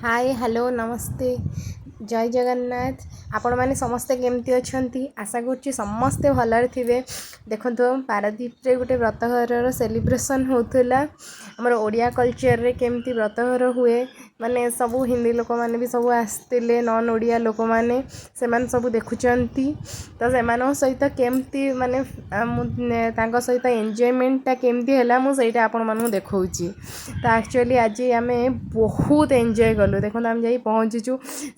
ହାଏ, hello, ନମସ୍ତେ, ଜୟ ଜଗନ୍ନାଥ। ଆପଣମାନେ ସମସ୍ତେ କେମିତି ଅଛନ୍ତି? ଆଶା କରୁଛି ସମସ୍ତେ ଭଲରେ ଥିବେ। ଦେଖନ୍ତୁ, ପାରାଦ୍ୱୀପରେ ଗୋଟେ ବ୍ରତଘରର ସେଲିବ୍ରେସନ୍ ହେଉଥିଲା। ଆମର ଓଡ଼ିଆ କଲଚର୍ରେ କେମିତି ବ୍ରତଘର ହୁଏ, ମାନେ ସବୁ ହିନ୍ଦୀ ଲୋକମାନେ ବି ସବୁ ଆସିଥିଲେ, ନନ୍ ଓଡ଼ିଆ ଲୋକମାନେ, ସେମାନେ ସବୁ ଦେଖୁଛନ୍ତି। ତ ସେମାନଙ୍କ ସହିତ କେମିତି ମାନେ ମୁଁ ତାଙ୍କ ସହିତ ଏନ୍ଜୟମେଣ୍ଟଟା କେମିତି ହେଲା, ମୁଁ ସେଇଟା ଆପଣମାନଙ୍କୁ ଦେଖାଉଛି। ତ ଆକ୍ଚୁଆଲି ଆଜି ଆମେ ବହୁତ ଏନ୍ଜୟ କଲୁ। ଦେଖନ୍ତୁ, ଆମେ ଯାଇ ପହଞ୍ଚିଛୁ,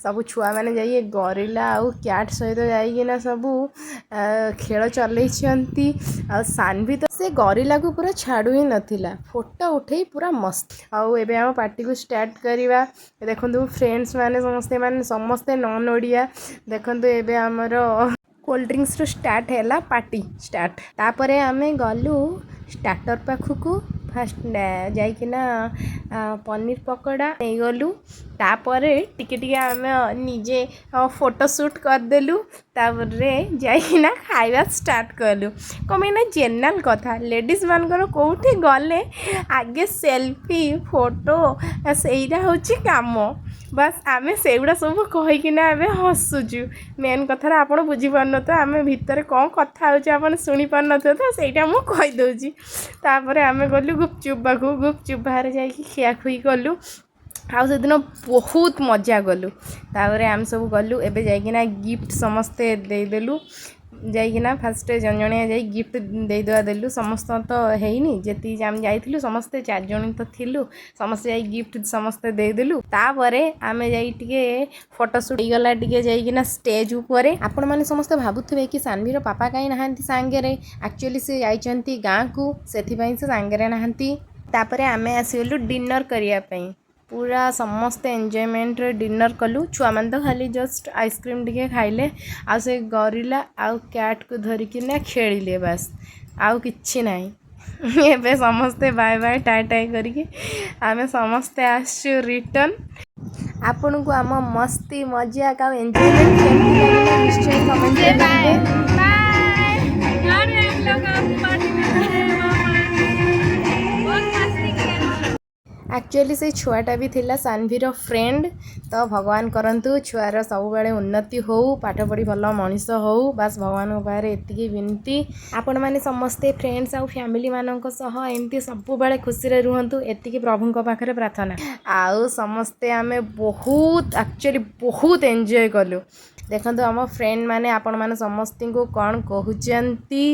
ସବୁ ଛୁଆମାନେ ଯାଇ ଗରିଲା ଆଉ କ୍ୟାଟ୍ ସହିତ ଯାଇକିନା ସବୁ ଖେଳ ଚଲେଇଛନ୍ତି। ଆଉ ସାନ୍ଭି ତ ସେ ଗରିଲାକୁ ପୁରା ଛାଡ଼ୁ ହିଁ ନଥିଲା, ଫଟୋ ଉଠେଇ ପୁରା ମସ୍ତ। ଆଉ ଏବେ ଆମ ପାର୍ଟିକୁ ଷ୍ଟାର୍ଟ କରିବା। ଦେଖନ୍ତୁ, ଫ୍ରେଣ୍ଡସ୍ ମାନେ ସମସ୍ତେ, ମାନେ ସମସ୍ତେ ନନ୍ ଓଡ଼ିଆ। ଦେଖନ୍ତୁ, ଏବେ ଆମର କୋଲ୍ଡ ଡ୍ରିଙ୍କସରୁ ଷ୍ଟାର୍ଟ ହେଲା, ପାର୍ଟି ଷ୍ଟାର୍ଟ। ତାପରେ ଆମେ ଗଲୁ ଷ୍ଟାର୍ଟର ପାଖକୁ। ଫାଷ୍ଟ ଯାଇକିନା ପନିର ପକୋଡ଼ା ନେଇଗଲୁ। ତାପରେ ଟିକେ ଟିକେ ଆମେ ନିଜେ ଫଟୋ ସୁଟ୍ କରିଦେଲୁ। ତାପରେ ଯାଇକିନା ଖାଇବା ଷ୍ଟାର୍ଟ କଲୁ। କ'ଣ ପାଇଁ ନା ଜେନେରାଲ କଥା, ଲେଡ଼ିଜ୍ ମାନଙ୍କର କେଉଁଠି ଗଲେ ଆଗେ ସେଲ୍ଫି, ଫଟୋ, ସେଇଟା ହେଉଛି କାମ। ବାସ୍, ଆମେ ସେଇଗୁଡ଼ା ସବୁ କହିକିନା ଏବେ ହସୁଛୁ। ମେନ୍ କଥାଟା ଆପଣ ବୁଝିପାରୁନଥିବେ, ଆମେ ଭିତରେ କ'ଣ କଥା ହେଉଛୁ ଆପଣ ଶୁଣିପାରୁନଥିବେ, ତ ସେଇଟା ମୁଁ କହିଦେଉଛି। ତାପରେ ଆମେ ଗଲୁ ଗୁପଚୁପ୍ ପାଖକୁ। ଗୁପଚୁପ୍ ବାହାରେ ଯାଇକି ଖିଆଖୁଇ କଲୁ ଆଉ ସେଦିନ ବହୁତ ମଜା କଲୁ। ତାପରେ ଆମେ ସବୁ ଗଲୁ ଏବେ ଯାଇକିନା ଗିଫ୍ଟ ସମସ୍ତେ ଦେଇଦେଲୁ। ଯାଇକିନା ଫାଷ୍ଟ ଜଣ ଜଣିଆ ଯାଇ ଗିଫ୍ଟ ଦେଇଦେବା ଦେଲୁ। ସମସ୍ତଙ୍କ ତ ହେଇନି, ଯେତିକି ଆମେ ଯାଇଥିଲୁ ସମସ୍ତେ ଚାରିଜଣ ତ ଥିଲୁ, ସମସ୍ତେ ଯାଇ ଗିଫ୍ଟ ସମସ୍ତେ ଦେଇଦେଲୁ। ତାପରେ ଆମେ ଯାଇ ଟିକେ ଫଟୋ ସୁଟ୍ ହେଇଗଲା ଟିକେ ଯାଇକିନା ଷ୍ଟେଜ୍ ଉପରେ। ଆପଣମାନେ ସମସ୍ତେ ଭାବୁଥିବେ କି ସାନ୍ଭିର ପାପା କାହିଁ ନାହାନ୍ତି ସାଙ୍ଗରେ। ଆକ୍ଚୁଆଲି ସେ ଯାଇଛନ୍ତି ଗାଁକୁ, ସେଥିପାଇଁ ସେ ସାଙ୍ଗରେ ନାହାନ୍ତି। ତାପରେ ଆମେ ଆସିଗଲୁ ଡିନର୍ କରିବା ପାଇଁ। ପୁରା ସମସ୍ତେ ଏନ୍ଜୟମେଣ୍ଟରେ ଡିନର୍ କଲୁ। ଛୁଆମାନେ ତ ଖାଲି ଜଷ୍ଟ ଆଇସ୍କ୍ରିମ୍ ଟିକେ ଖାଇଲେ ଆଉ ସେ ଗରିଲା ଆଉ କ୍ୟାଟ୍କୁ ଧରିକିନା ଖେଳିଲେ, ବାସ୍, ଆଉ କିଛି ନାହିଁ। ଏବେ ସମସ୍ତେ ବାଏ ବାଏ, ଟାଏ ଟାଏ କରିକି ଆମେ ସମସ୍ତେ ଆସିଛୁ ରିଟର୍ନ। ଆପଣଙ୍କୁ ଆମ ମସ୍ତି ମଜାକ ଆଉ ଏନ୍ଜୟମେଣ୍ଟ କେମିତି ଲାଗିଲା, ନିଶ୍ଚୟ କମେଣ୍ଟରେ କହିବେ। जा रहे हैं हम लोग अब पार्टी में बहुत मस्ती किया। ଆକ୍ଚୁଆଲି ସେଇ ଛୁଆଟା ବି ଥିଲା ସାନ୍ଭିର ଫ୍ରେଣ୍ଡ। ତ ଭଗବାନ କରନ୍ତୁ ଛୁଆର ସବୁବେଳେ ଉନ୍ନତି ହଉ, ପାଠ ପଢ଼ି ଭଲ ମଣିଷ ହଉ, ବାସ୍ ଭଗବାନଙ୍କ ପାଖରେ ଏତିକି ବିନତି। ଆପଣମାନେ ସମସ୍ତେ ଫ୍ରେଣ୍ଡସ୍ ଆଉ ଫ୍ୟାମିଲିମାନଙ୍କ ସହ ଏମିତି ସବୁବେଳେ ଖୁସିରେ ରୁହନ୍ତୁ, ଏତିକି ପ୍ରଭୁଙ୍କ ପାଖରେ ପ୍ରାର୍ଥନା। ଆଉ ସମସ୍ତେ ଆମେ ବହୁତ, ଆକ୍ଚୁଆଲି ବହୁତ ଏନ୍ଜୟ କଲୁ। ଦେଖନ୍ତୁ, ଆମ ଫ୍ରେଣ୍ଡ ମାନେ ଆପଣମାନେ ସମସ୍ତଙ୍କୁ କ'ଣ କହୁଛନ୍ତି।